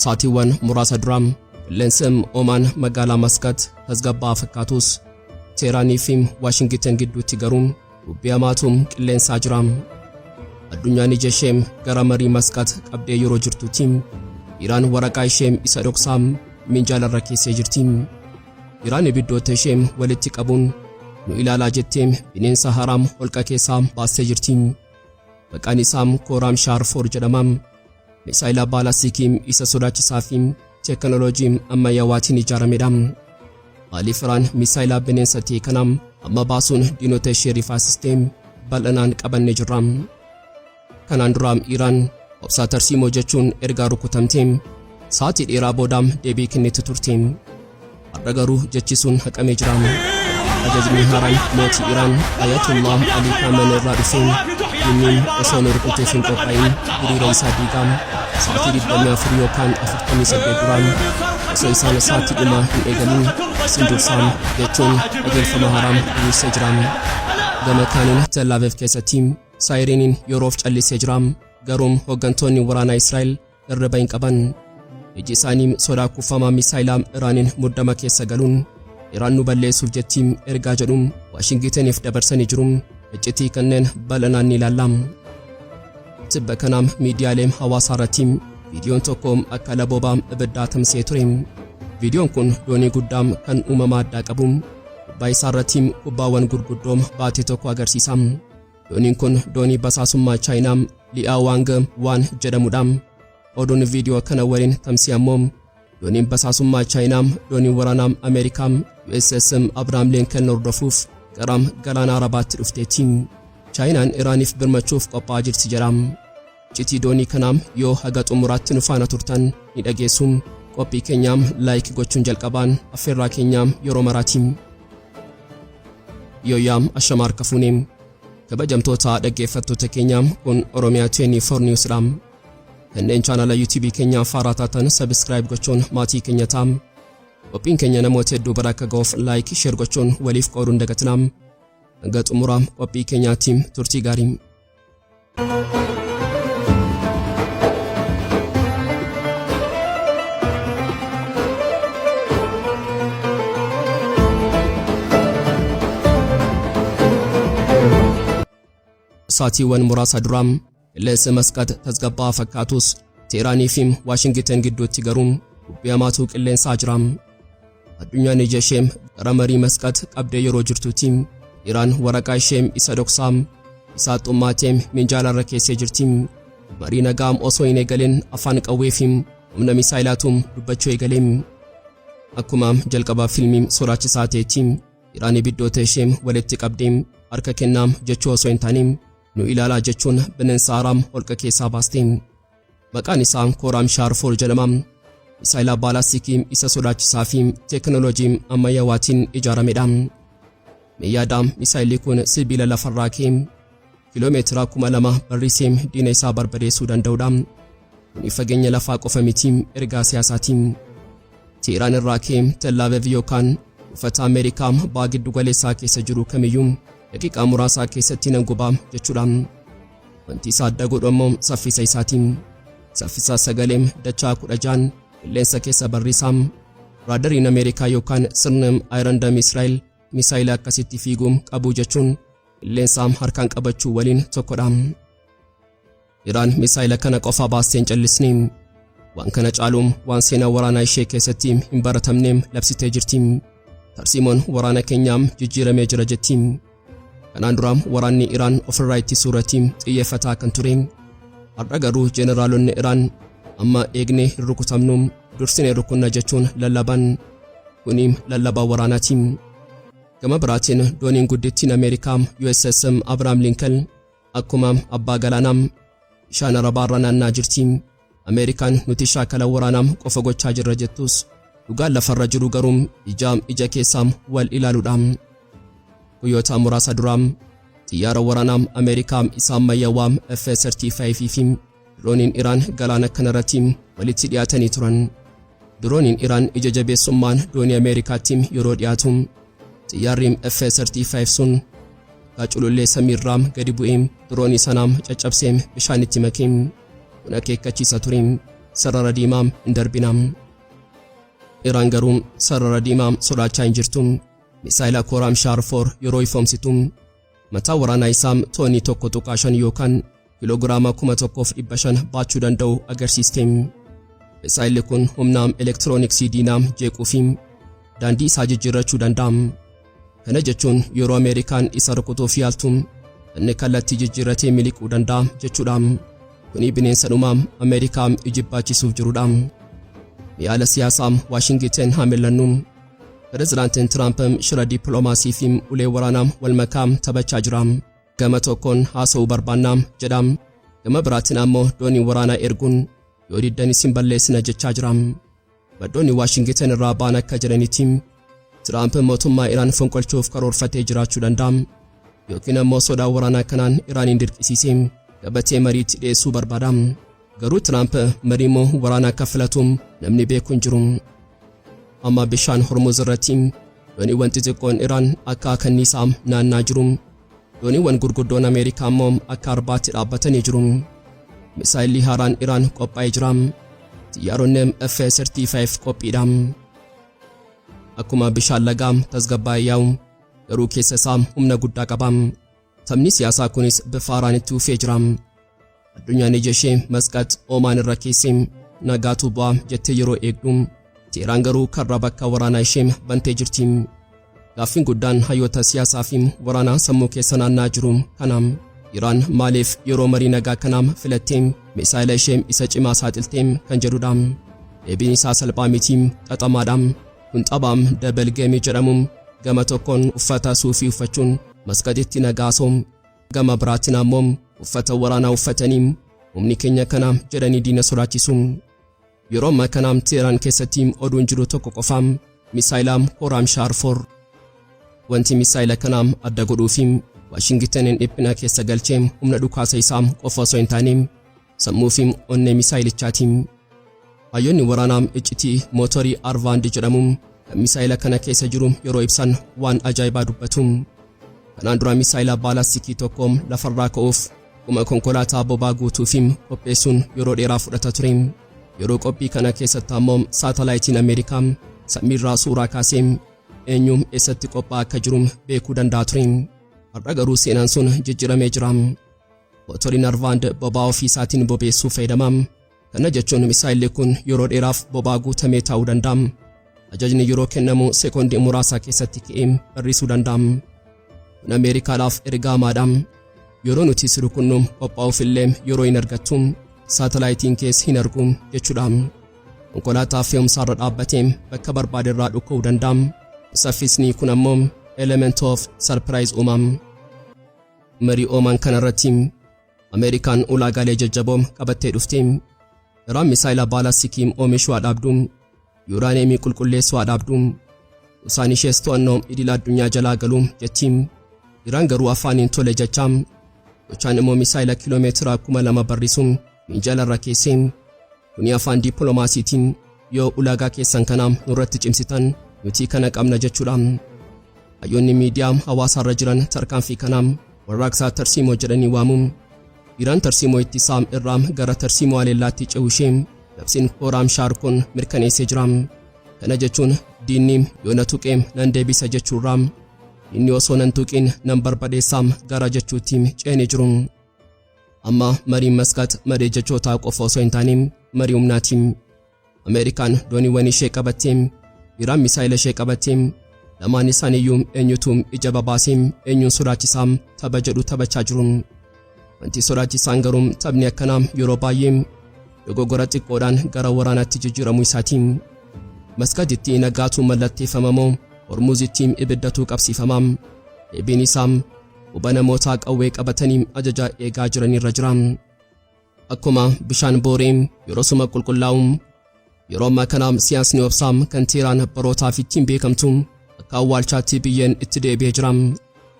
Saatiiwwan muraasa dura qilleensi Omaan magaalaa Maskat tasgabbaa'aa fakkaatus, Teeraanii fi Waashingitan gidduutti garuu dubbii hamaatu qilleensaa jira. Addunyaan ija ishee gara marii Maskat qabdee yeroo jirtutti, Iraan waraqaa ishee isa dhoksaa minjaalarra keessee jirti. Iraan ibiddoota ishee walitti qabuun nu ilaalaa jettee bineensa haraam holqa keessaa baastee jirti. Maqaan isaa Khorramshahr 4 jedhama. Misaayila baalastiikii isa sodaachisaa fi teekinooloojii ammayyaawaatiin ijaaramedha. Maaliif Iraan misaayila bineensa ta'e kana amma baasuun diinota ishee rifaasistee? Bal'inaan qabannee jirra. Kanaan dura Iraan obsaa tarsiimoo jechuun ergaa rukutamtee sa'aatii dheeraa booda deebii kennitu turte. Har'a garuu jechi sun haqamee jira. Ajajni haaraan mootii Iraan Ayatollah Ali Khamenei irraa dhufe, diinni osoo nu rukutuuf hin qophaa'in hiriira isaa diigaa, sa'aatii 24 yookaan 48 duraan osoo isaan sa'aatii dhumaa hin eegalin isin dursaa jechuun qajeelfama haaraa diriirsee jira. Gama kaaniin Tel Aviv keessatti saayiriiniin yeroof callisee jira. Garuu hooggantoonni waraanaa Israa'el hirriba hin qaban. Iji isaanii sodaa kuufamaa misaayilaa Iraaniin muddama keessa galuun Iraan nu balleessuuf jetti ergaa jedhu Waashingitaniif dabarsanii jiru. Iccitii kanneen bal'inaan ni ilaalla. Tibba kana miidiyaalee hawaasaa irratti viidiyoon tokko akka laboobaa ibiddaa tamsa'ee ture. Viidiyoon kun doonii guddaa kan uumama addaa qabu gubbaa isaa irratti kubbaawwan gurguddoo baatee tokko agarsiisa. Dooniin kun doonii basaasummaa Chaayinaa Liaoyang 1 jedhamudha. Oduun viidiyoo kana waliin tamsa'e ammoo dooniin basaasummaa Chaayinaa doonii waraanaa Ameerikaa USS Abraham Lincoln hordofuuf gara galaana Arabaatti dhufteetti. Chaayinaan Iraaniif birmachuuf qophaa'aa jirti jedha. Iccitii doonii kanaa yoo haga xumuraatti nu faana turtan ni dhageessu. Qophii keenyaa like gochuun jalqabaan affeerraa keenyaa yeroo maraati. Yooyyaa, ashama harka fuunee. Kabajamtoota dhaggeeffattoota keenyaa, kun Oromiyaa 24 News dha. Kanneen chaanala YouTube keenyaa faaraa taatan subscribe gochuun maatii keenya ta'a. Qophiin keenya namoota hedduu bira akka ga'uuf like, share gochuun waliif qooduun dagatinaa. Hanga xumura qophii keenyaatti turtii gaarii. Saatiiwwan muraasa dura qilleensi Masqat tasgabbaa'aa fakkaatus, Teeraanii fi Waashingitan gidduutti garuu dubbii hamaatu qilleensaa jira. Addunyaan ija ishee gara marii Masqat qabdee yeroo jirtutti, Iraan waraqaa ishee isa dhoksaa isaa xummaatee minjaala irra keessee jirti. Marii nagaa osoo hin eegalin afaan qawwee fi humna misaayilaatu dubbachuu eegale. Akkuma jalqaba fiilmii sodaachisaa ta'etti, Iraan ibiddoota ishee walitti qabdee harka kennaa jechuu osoo hin taane nu ilaalaa jechuun bineensa haaraa holqa keessaa baaste. Maqaan isaa Khorramshahr 4 jedhama. Misaayila baalaastikii isa sodaachisaa fi teekinooloojii ammayyaawaatiin ijaaramedha. Meeyyaadha, misaayilli kun sibiila lafarraa ka'ee kiiloomeetira 2000 barrisee diina isaa barbadeessuu danda'udha. Kuni fageenya lafaa qofa miti, ergaa siyaasaati. Teeraan irraa ka'ee Tel Aviv yookaan buufata Ameerikaa baha giddu galeessaa keessa jiru kamiyyuu daqiiqaa muraasaa keessatti nan gubaa jechuudha. Wanti isa adda godhu ammoo saffisa isaati. Saffisa sagalee dachaa 16n qilleensa keessa barrisaa. Raadariin Ameerikaa yookaan sirni Iron Dome Israa'el misaayila akkasitti fiiguu qabu jechuun qilleensa harkaan qabachuu waliin tokkodha. Iraan misaayila kana qofa baastee hin callisne. Waan kana caalu, waan seenaa waraanaa ishee keessatti hin baratamne labsitee jirti. Tarsiimoon waraana keenyaa jijjiiramee jira jetti. Kanaan dura waraanni Iraan ofirraa ittisuu irratti xiyyeeffataa kan ture. Har'a garuu jeneraalonni Iraan amma eegnee hin rukutamnu, dursinee rukunna jechuun lallaban. Kuni lallabaa waraanaati. Gama biraatiin dooniin guddittiin Ameerikaa USS Abraham Lincoln akkuma abbaa galaanaa bishaan Arabaarra naannaa jirti. Ameerikaan nuti shaakala waraanaa qofa gochaa jirra jettus, dhugaan lafarra jiru garuu ija ija keessaa wal ilaaluudha. Guyyoota muraasa dura xiyyaara waraanaa Ameerikaa isa ammayyaawaa F-35 fi dirooniin Iraan galaana kanarratti walitti dhiyaatanii turan. Dirooniin Iraan ija jabeessummaan doonii Ameerikaatti yeroo dhiyaatu, xiyyaarri F-35 sun akka culullee samiirraa gadi bu'ee diroonii sana caccabsee bishaanitti make. Kun akeekkachiisa ture. Sarara diimaa hin darbinaa. Iraan garuu sarara diimaa sodaachaa hin jirtu. Misaayila Khorramshahr 4 yeroo ifoomsitu mataa waraanaa isaa toonii 1.5 yookaan kiiloogiraama 1500 baachuu danda'u agarsiiste. Misaayilli kun humna elektirooniksii diinaa jeequu fi daandii isaa jijjiirrachuu danda'a. Kana jechuun yeroo Ameerikaan isa rukutuuf yaaltu inni kallattii jijjiirratee miliquu danda'a jechuudha. Kuni bineensa dhumaa Ameerikaa ijibbaachisuuf jirudha. Mi'aala siyaasaa Waashingiten haa mil'annu. Pireezidaantiin Tiraamp shira dippiloomaasii fi ulee waraanaa wal makaa taphachaa jira. Gama tokkoon haasa'uu barbaannaa jedha. Gama biraatiin ammoo doonii waraanaa erguun yoo diddan isin balleessina jechaa jira. Maddoonni Waashingiten irraa ba'an akka jedhanitti Tiraamp mootummaa Iraan fonqolchuuf karoorfatee jiraachuu danda'a. Yookiin ammoo sodaa waraanaa kanaan Iraaniin dirqisiisee gabatee mariitti dhiyeessuu barbaada. Garuu Tiraamp marii moo waraana akka filatu namni beeku hin jiru. Amma bishaan Hormuz irratti dooniiwwan xixiqqoon Iraan akka kanniisaa naannaa jiru. Dooniiwwan gurguddoon Ameerikaa immoo akka arbaatti dhaabbatanii jiru. Misaayilli haaraan Iraan qophaa'ee jira. Xiyyaaronni F-35 qophiidha. Akkuma bishaan lagaa tasgabbaa'ee yaa'u garuu keessa isaa humna guddaa qaba. Taphni siyaasaa kunis bifa haaraan itti fufee jira. Addunyaan ija ishee Masqat Oomaan irra keessee nagaatu bu'aa jettee yeroo eegdu Teheraan garuu karra bakka waraanaa ishee bantee jirti. Gaaffiin guddaan hayyoota siyaasaa fi waraanaa sammuu keessa naanna'aa jiru kana. Iraan maaliif yeroo marii nagaa kanaa filattee misaayila ishee isa cimaa saaxiltee kan jedhudha. Deebiin isaa salphaa miti, xaxamaadha. Kun tapha double game jedhamu. Gama tokkoon uffata suufii uffachuun Masqatitti nagaasoo, gama biraatiin ammoo uffata waraanaa uffatanii humni keenya kana jedhanii diina sodaachisu. Yeroo ammaa kana Teheraan keessatti oduun jiru tokko qofa: misaayila Khorramshahr 4. Wanti misaayila kana adda godhuu fi Waashingitaniin dhiphina keessa galchee humna dhukaasa isaa qofa osoo hin taane sammuu fi onnee misaayilichaati. Hayyoonni waraanaa iccitii mootorii Arvand jedhamu kan misaayila kana keessa jiru yeroo ibsan waan ajaa'ibaa dubbatu. Kanaan dura misaayila baalastikii tokko lafarraa ka'uuf kuma konkolaataa bobaa guutuu fi qopheessuun yeroo dheeraa fudhata ture. Yeroo qophii kana keessatti ammoo saatalaayitiin Ameerikaa samiirraa suuraa kaasee eenyu eessatti qophaa'aa akka jiru beekuu danda'a ture. Har'a garuu seenaan sun jijjiiramee jira. Mootoriin Arvand boba'aa ofii isaatiin bobeessuu fayyadama. Kana jechuun misaayilli kun yeroo dheeraaf boba'aa guutamee taa'uu danda'a. Ajajni yeroo kennamu sekoondii muraasa keessatti ka'ee barrisuu danda'a. Kun Ameerikaadhaaf ergaa hamaadha. Yeroo nuti si rukunnu qophaa'uuf illee yeroo hin argattu, saatalaayitiin kees hin argu jechuudha. Konkolaataa fe'umsaarra dhaabbatee bakka barbaade irraa dhukka'uu danda'a. Saffisni kun ammoo element of surprise uuma. Marii Oomaan kanarratti Ameerikaan ulaagaalee jajjaboo qabattee dhufte. Iraan misaayila baalastikii oomishuu haa dhaabdu, yuuraaneemii qulqulleessuu haa dhaabdu, isaan ishees to'annoo idil addunyaa jalaa galu jetti. Iraan garuu afaaniin tole jecha gochaan immoo misaayila kiiloomeetira 2000 barrisuun minjaala irra keessee. Kuni afaan dippiloomaasiitiin yoo ulaagaa keessan kana nurratti cimsitan nuti kana qabna jechuudha. Hayyoonni miidiyaa hawaasaarra jiran tarkaanfii kana warraaqsa tarsiimoo jedhanii waamu. Iraan tarsiimoo ittisaa irraa gara tarsiimoo haleellaatti ce'uu ishee labsiin Khorramshahr kun mirkaneessee jira. Kana jechuun diinni yoo na tuqee nan deebisa jechuurraa inni osoo nan tuqin nan barbadeessa gara jechuutti ce'anii jiru. Amma mariin Masqat marii jechootaa qofa osoo hin taane marii humnaati. Ameerikaan dooniiwwan ishee qabattee, Iraan misaayila ishee qabattee, lamaan isaaniiyyuu eenyutu ija babaasee eenyuun sodaachisaa tapha jedhu taphachaa jiru. Wanti sodaachisaan garuu taphni akkanaa yeroo baay'ee dogoggora xiqqoodhaan gara waraanaatti jijjiiramuu isaati. Masqatitti nagaatu mallatteeffamamoo Hormuzitti ibiddatu qabsiifama? Deebiin isaa quba namoota qawwee qabatanii ajaja eegaa jiranirra jira. Akkuma bishaan booree yeroo suma qulqullaa'u, yeroo ammaa kana siyaasni obsaa kan Teheraan barootaaf ittiin beekamtu akka awwaalchaatti biyyeen itti deebi'ee jira.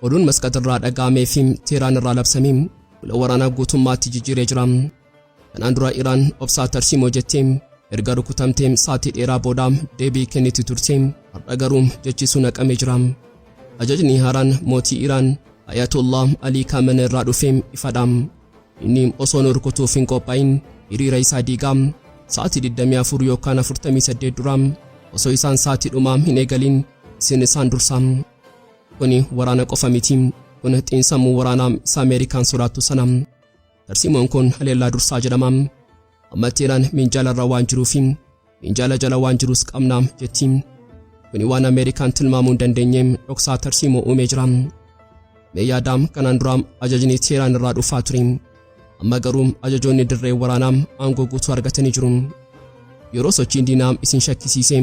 Oduun Masqat irraa dhaga'amee fi Teheraan irraa labsamee fuula waraanaa guutummaatti jijjiiree jira. Kanaan dura Iraan obsaa tarsiimoo jettee erga rukutamtee sa'aatii dheeraa booda deebii kenniti turte. Har'a garuu jechi sun haqamee jira. Ajajni haaraan mootii Iraan Ayatollah Alii Khamenei irraa dhufe ifadha. Inni osoo nu rukutuuf hin qophaa'in hiriira isaa diigaa. Sa'aatii 24 yookaan 48 dura osoo isaan sa'aatii dhumaa hin eegalin isin isaan dursaa. Kuni waraana qofa miti. Kun xiinsammuu waraanaa isa Ameerikaan sodaattu sana. Tarsiimoon kun haleellaa dursaa jedhama. Amma Teeraan minjaala irra waan jiruufi minjaala jala waan jirus qabna jetti. Kuni waan Ameerikaan tilmaamuu hin dandeenye dhoksaa tarsiimoo uumee jira. Mee yaadaa, kanaan dura ajajni Teeraan irraa dhufaa ture. Amma garuu ajajoonni dirree waraanaa aangoo guutuu argatanii jiru. Yeroo sochiin diinaa isin shakkisiise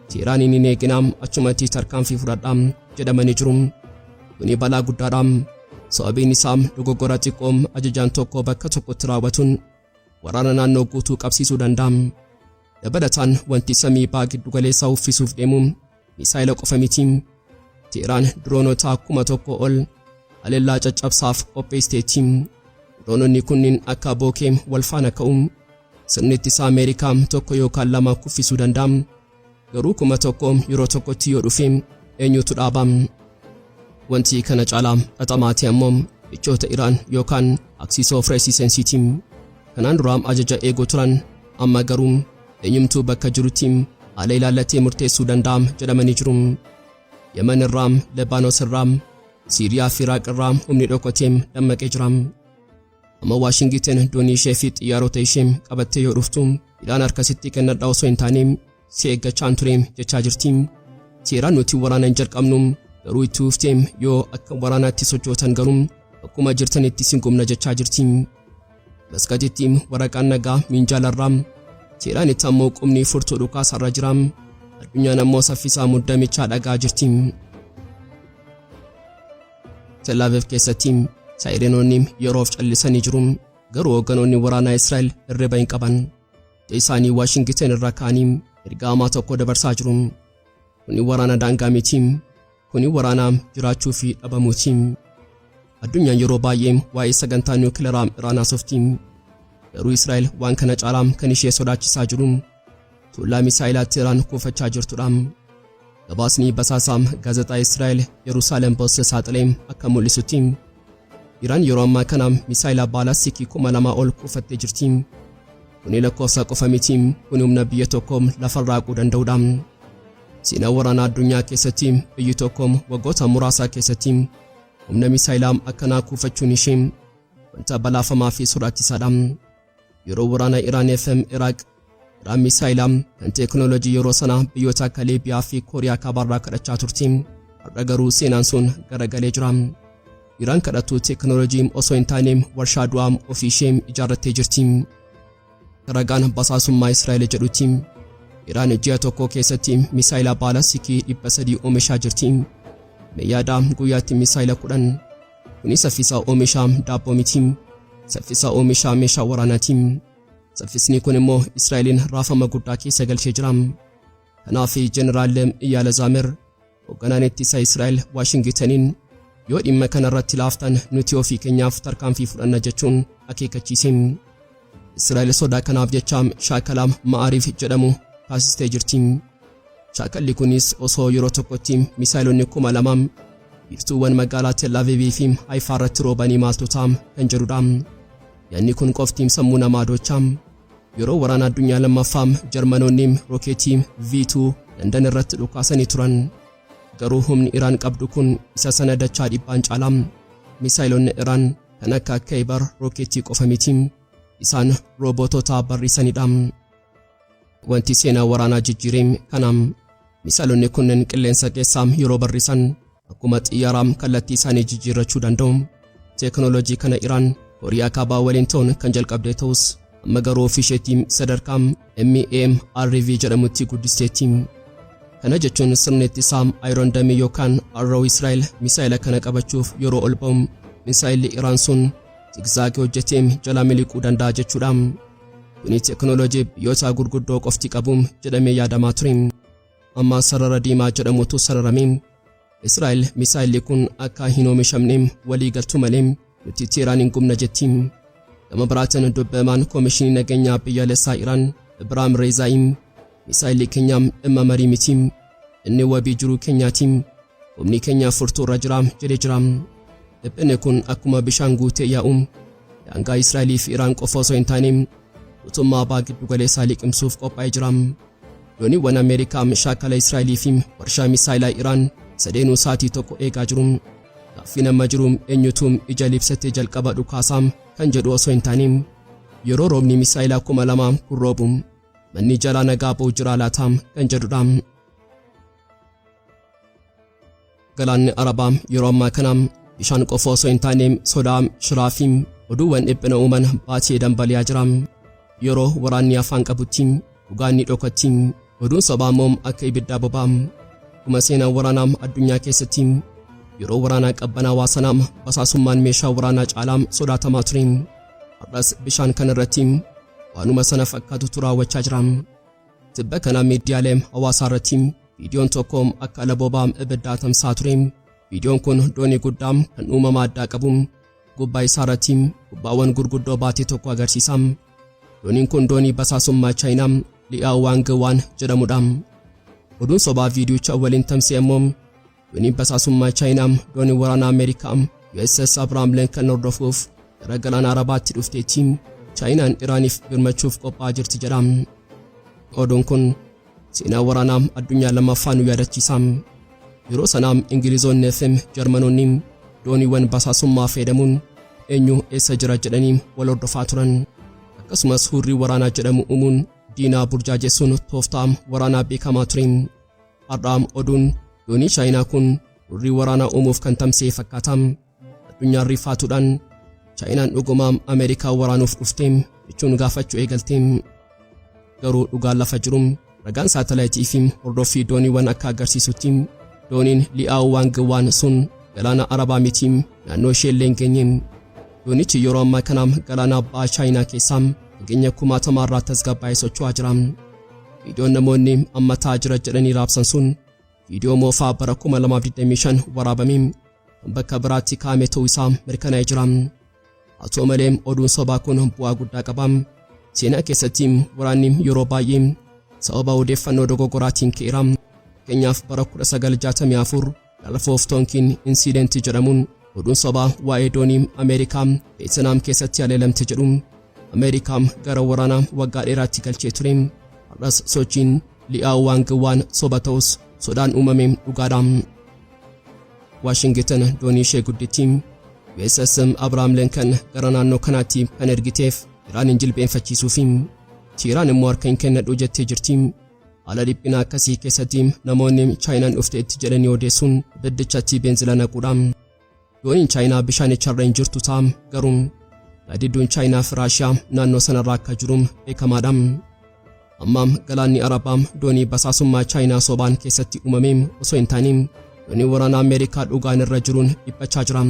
Teeraaniin hin eeginaa, achumatti tarkaanfii fudhadhaa jedhamanii jiru. Kuni balaa guddaadha. Sababiin isaa dogoggora xiqqoo ajajaan tokko bakka tokkotti raawwatuun waraana naannoo guutuu qabsiisuu danda'a. Dabalataan wanti samii baha giddugaleessaa uffisuuf deemu misaayila qofa miti. Teeraan diroonota 1000 ol haleellaa caccabsaaf qopheessiteetti. Diroononni kunniin akka bookee wal faana ka'u. Sirni ittisaa Ameerikaa tokko yookaan lama kuffisuu danda'a. Garuu 1000 yeroo tokkotti yoo dhufe eenyutu dhaaba? Wanti kana caalaa xaxamaa ta'e ammoo michoota Iraan yookaan Axis of Resistance'ti. Kanaan dura ajaja eeguu turan, amma garuu eenyumtuu bakka jirutti haala ilaallatee murteessuu danda'a jedhamanii jiru. Yemen irraa, Lebaanos irraa, Siiriyaa fi Iraaq irraa humni dhokatee dammaqee jira. Amma Waashingiten doonii ishee fi xiyyaarota ishee qabattee yoo dhuftu Iraan harkasitti kennadha osoo hin taane si eeggachaan ture jechaa jirti. Teeraan nuti waraana hin jalqabnu, garuu itti uftee yoo akka waraanaatti sochootan garuu akkuma jirtanitti isin gubna jechaa jirti. Maskatitti waraqaan nagaa minjaalarraa, Teeraanitti ammoo qubni furtuu dhukaasarra jira. Addunyaan ammoo saffisaa muddamichaa dhagaa jirti. Tel Aviv keessatti saayirenoonni yeroof callisanii jiru. Garuu hoogganoonni waraanaa Israa'el hirriba hin qaban. Isaanii Waashingiten irraa ka'anii ergaa hamaa tokko dabarsaa jiru. Kuni waraana daangaa miti. Kuni waraana jiraachuu fi dhabamuuti. Addunyaan yeroo baay'ee waa'ee sagantaa niwukilaraa Iraan haasofti. Garuu Israa'el waan kana caalaa kan ishee sodaachisaa jiru tuullaa misaa'ilaa Teeraan kuufachaa jirtudha. Gabaasni basaasaa gaazexaa Israa'el Yerusaalem Post saaxilee akka mul'isutti Iraan yeroo ammaa kana misaa'ila baalastikii 2000 ol kuufattee jirti. Kuni lakkoofsa qofa miti, kuni humna biyya tokko lafarraa haquu danda'udha. Seenaa waraanaa addunyaa keessatti biyyi tokko waggoota muraasaa keessatti humna misaa'ilaa akkanaa kuufachuun ishee wanta balaafamaa fi sodaachisaadha. Yeroo waraana Iraan fi Iraaq, Iraan misaa'ilaa kan teekinooloojii yeroo sanaa biyyoota akka Liibiyaa fi Kooriyaa Kaabaarraa kadhachaa turti. Har'a garuu seenaan sun garagalee jira. Iraan kadhattuu teekinooloojii osoo hin taane warshaa du'aa ofii ishee ijaarrattee jirti. Ragaan basaasummaa Israa'el jedhutti Iraan ji'a tokko keessatti misaa'ila baalastikii 300 oomishaa jirti. Mee yaadaa, guyyaatti misaa'ila 10. Kuni saffisa oomishaa daabboo miti. Saffisa oomishaa meeshaa waraanaati. Saffisni kun immoo Israa'eliin raafama guddaa keessa galchee jira. Kanaaf Jeneraal Iyyaala Zaamir, hoogganaan ittisa Israa'el, Waashingitaniin yoo dhimma kana irratti laaftan nuti ofii keenyaaf tarkaanfii fudhanna jechuun akeekkachiise. Israa'el sodaa kanaaf jecha shaakala Ma'ariif jedhamu taasistee jirti. Shaakalli kunis osoo yeroo tokkotti misaayilonni 2000 wiirtuuwwan magaalaa Tel Aviivii fi Haayifaa irratti roobanii maaltu ta'a kan jedhudha. Yaadni kun qofti sammuu namaa docha. Yeroo waraana addunyaa lammaffaa Jarmanoonni rookeetii V2 Landan irratti dhukaasanii turan. Garuu humni Iraan qabdu kun isa sana dachaa dhibbaan caala. Misaayilonni Iraan kan akka Khaybar rookeetii qofa miti. Isaan roobootota barrisanidha. Wanti seenaa waraanaa jijjiire kana. Misaayilonni kunneen qilleensa keessaa yeroo barrisan akkuma xiyyaaraa kallattii isaanii jijjiirrachuu danda'u. Teekinooloojii kana Iraan Kooriyaa Kaabaa waliin ta'uun kan jalqabde ta'us amma garuu ofii isheetii sadarkaa MARV jedhamutti guddisteetti. Kana jechuun sirni ittisaa Iron Dome yookaan Arrow Israa'el misaayila kana qabachuuf yeroo ol ba'u misaayilli Iraan sun zigzaagii hojjetee jalaa miliquu danda'a jechuudha. Kuni teekinooloojii biyyoota gurguddoo qofti qabu jedhamee yaadamaa ture. Amma sarara diimaa jedhamutu sararame. Israa'el misaayilli kun akka hin oomishamne walii galtu malee nuti Teeraan hin gubna jetti. Gama biraatiin dubbamaan Koomishinii Nageenyaa Biyyaalessaa Iraan Ibraahim Reezaa'im misaayilli keenya dhimma marii miti. Inni wabii jiruu keenyaati. Humni keenya furtuu irra jira jedhee jira. Dhiphinni kun akkuma bishaan guutee yaa'u daangaa Israa'elii fi Iraan qofa osoo hin taane Guutummaa Baha Giddugaleessaa liqimsuuf qophaa'ee jira. Dooniiwwan Ameerikaa shaakala Israa'elii fi warshaa misaayilaa Iraan sadeenuu sa'aatii tokko eegaa jiru. Gaaffiin amma jiru eenyutu ija libsatee jalqaba dhukaasaa kan jedhu osoo hin taane, yeroo roobni misaayilaa 2000 kun roobu manni jalaa nagaa ba'u jira laata kan jedhudha. Galaanni Arabaa yeroo ammaa kana bishaan qofa osoo hin taane sodaa, shiraa fi oduuwwan dhiphina uuman baatee dambali'aa jira. Yeroo waraanni afaan qabutti dhugaan ni dhokatti, oduun sobaa immoo akka ibiddaa boba'a. Dhuma seenaa waraanaa addunyaa keessatti yeroo waraanaa qabbanaawaa sanaa basaasummaan meeshaa waraanaa caalaa sodaatamaa ture. Har'as bishaan kana irratti waanuma sana fakkaatutu raawwachaa jira. Tibba kana miidiyaalee hawaasaa irratti viidiyoon tokko akka alaboobaa ibiddaa tamsa'aa ture. Viidiyoon kun doonii guddaa kan uumama addaa qabu gubbaa isaa irratti gubbaawwan gurguddoo baatee tokko agarsiisa. Dooniin kun doonii basaasummaa Chaayinaa Li'aa Waang Waan jedhamudha. Oduun sobaa viidiyicha waliin tamsa'e immoo dooniin basaasummaa Chaayinaa doonii waraanaa Ameerikaa USS Abraham Lincoln hordofuuf gara galaana Arabaatti dhufteetti, Chaayinaan Iraaniif birmachuuf qophaa'aa jirti jedha. Oduun kun seenaa waraanaa addunyaa lammaffaa nu yaadachiisa. Yeroo sanaa Ingilizoonni fi Jarmanoonni dooniiwwan basaasummaa fayyadamuun eenyu eessa jira jedhanii wal hordofaa turan. Akkasumas hurrii waraanaa jedhamu uumuun diinaa burjaajessuun tooftaa waraanaa beekamaa ture. Har'a oduun doonii Chaayinaa kun hurrii waraanaa uumuuf kan tamsa'e fakkaata. Addunyaan rifaatuudhaan Chaayinaan dhugumaa Ameerikaa waraanuuf dhufte jechuun gaafachuu eegalte. Garuu dhugaan lafa jiru, ragaan saatalaayitii fi hordoffii dooniiwwan akka agarsiisutti, dooniin Li'aaw Waang Waan sun galaana Arabaa miti, naannoo ishee illee hin geenye. Doonichi yeroo ammaa kana galaana Baha Chaayinaa keessaa fageenya kumaatamaa irraa tasgabbaa'ee socho'aa jira. Viidiyoon namoonni amma ta'aa jira jedhanii raabsan sun viidiyoo moofaa bara 2025 waraabame kan bakka biraatti kaa'ame ta'uu isaa mirkanaa'ee jira. Haa ta'u malee, oduun sobaa kun bu'aa guddaa qaba. Seenaa keessatti waraanni yeroo baay'ee sababa odeeffannoo dogoggoraatiin ka'eera. Fakkeenyaaf, bara 1964 Gulf of Tonkin Incident jedhamuun oduun sobaa waa'ee doonii Ameerikaa Veetinaam keessatti haleelamte jedhu Ameerikaa gara waraanaa waggaa dheeraatti galchee ture. Har'as sochiin Li'aaw Waang Waan soba ta'us, sodaan uumame dhugaadha. Waashingitan doonii ishee guddittii USS Abraham Lincoln gara naannoo kanaatti kan ergiteef Iraan hin jilbeenfachiisuufi. Teheraan immoo harka hin kennadhu jettee jirti. Haala dhiphina akkasii keessatti namoonni Chaayinaan dhufteetti jedhanii odeessuun ibiddichatti beenzila naquudha. Dooniin Chaayinaa bishaanicharra hin jirtu ta'a, garuu gaadidduun Chaayinaa fi Raashiyaa naannoo sanarra akka jiru beekamaadha. Amma galaanni Arabaa doonii basaasummaa Chaayinaa sobaan keessatti uumame osoo hin taane doonii waraanaa Ameerikaa dhugaan irra jiruun dhiphachaa jira.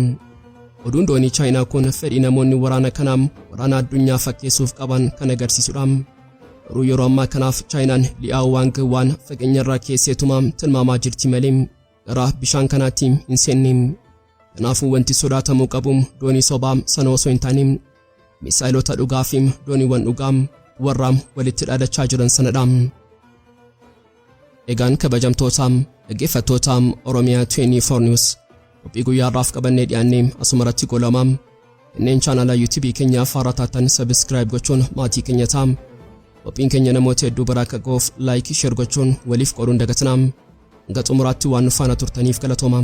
Oduun doonii Chaayinaa kun fedhii namoonni waraana kanaa waraana addunyaa fakkeessuuf qaban kan agarsiisudha. Garuu yeroo ammaa kanaaf Chaayinaan Li'aaw Waang Waan fageenyarraa keesseetuma tilmaamaa jirti malee gara bishaan kanaatti hin seenne. Kanaafuu wanti sodaatamuu qabu doonii sobaa sana osoo hin taane misaayilota dhugaa fi dooniiwwan dhugaa warra walitti dhaadachaa jiran sanadha. Egaan kabajamtoota dhaggeeffattoota Oromiyaa 24 News, qophii guyyaa har'aaf qabannee dhiyaanne asumarratti goolabama. Kanneen chaanala YouTube keenyaaf haaraa taatan subscribe gochuun maatii keenya ta'a. Qophiin keenya namoota hedduu bira akka ga'uuf like, share gochuun waliif qooduun dagatinaa. Hanga xumuraatti waan nu faana turtaniif galatooma.